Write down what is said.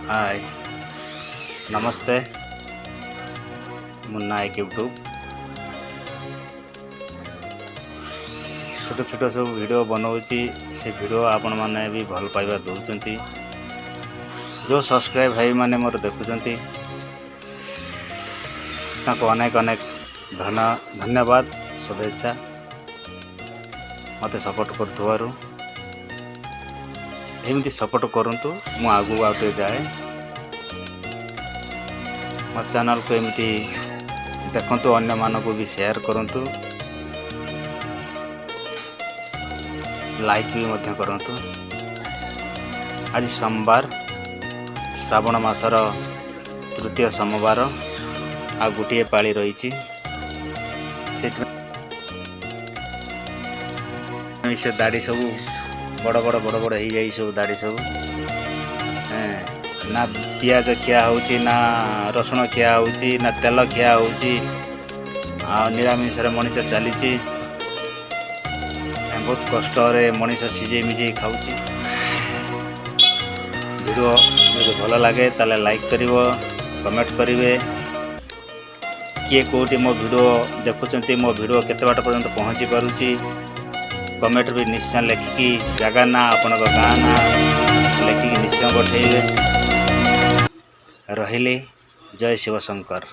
ହାଏ, ନମସ୍ତେ। ମୁଁ ନାୟକ ୟୁଟ୍ୟୁବ୍। ଛୋଟ ଛୋଟ ସବୁ ଭିଡ଼ିଓ ବନାଉଛି। ସେ ଭିଡ଼ିଓ ଆପଣମାନେ ବି ଭଲ ପାଇବା ଦେଉଛନ୍ତି। ଯେଉଁ ସବସ୍କ୍ରାଇବ୍ ଭାଇମାନେ ମୋର ଦେଖୁଛନ୍ତି, ତାଙ୍କୁ ଅନେକ ଅନେକ ଧନ୍ୟବାଦ, ଶୁଭେଚ୍ଛା, ମୋତେ ସପୋର୍ଟ କରୁଥିବାରୁ। ଏମିତି ସପୋର୍ଟ କରନ୍ତୁ, ମୁଁ ଆଗକୁ ଆଉ ଟିକେ ଯାଏ। ମୋ ଚ୍ୟାନେଲ୍କୁ ଏମିତି ଦେଖନ୍ତୁ, ଅନ୍ୟମାନଙ୍କୁ ବି ସେୟାର କରନ୍ତୁ, ଲାଇକ୍ ବି ମଧ୍ୟ କରନ୍ତୁ। ଆଜି ସୋମବାର, ଶ୍ରାବଣ ମାସର ତୃତୀୟ ସୋମବାର। ଆଉ ଗୋଟିଏ ପାଳି ରହିଛି। ସେଥିପାଇଁ ସେ ଦାଢ଼ି ସବୁ ବଡ଼ ବଡ଼ ବଡ଼ ବଡ଼ ହେଇଯାଇଛି, ସବୁ ଦାଢ଼ି ସବୁ। ନା ପିଆଜ ଖିଆ ହେଉଛି, ନା ରସୁଣ ଖିଆ ହେଉଛି, ନା ତେଲ ଖିଆ ହେଉଛି। ଆଉ ନିରାମିଷରେ ମଣିଷ ଚାଲିଛି। ବହୁତ କଷ୍ଟରେ ମଣିଷ ସିଝେଇ ମିଝେଇ ଖାଉଛି। ଭିଡ଼ିଓ ଯଦି ଭଲ ଲାଗେ, ତାହେଲେ ଲାଇକ୍ କରିବ, କମେଣ୍ଟ କରିବେ। କିଏ କେଉଁଠି ମୋ ଭିଡ଼ିଓ ଦେଖୁଛନ୍ତି, ମୋ ଭିଡ଼ିଓ କେତେ ବାଟ ପର୍ଯ୍ୟନ୍ତ ପହଞ୍ଚି ପାରୁଛି, କମେଣ୍ଟ ବି ନିଶ୍ଚୟ ଲେଖିକି, ଜାଗା ନାଁ, ଆପଣଙ୍କ ଗାଁ ନାଁ ଲେଖିକି ନିଶ୍ଚୟ ପଠାଇବେ। ରହିଲି, ଜୟ ଶିବଶଙ୍କର।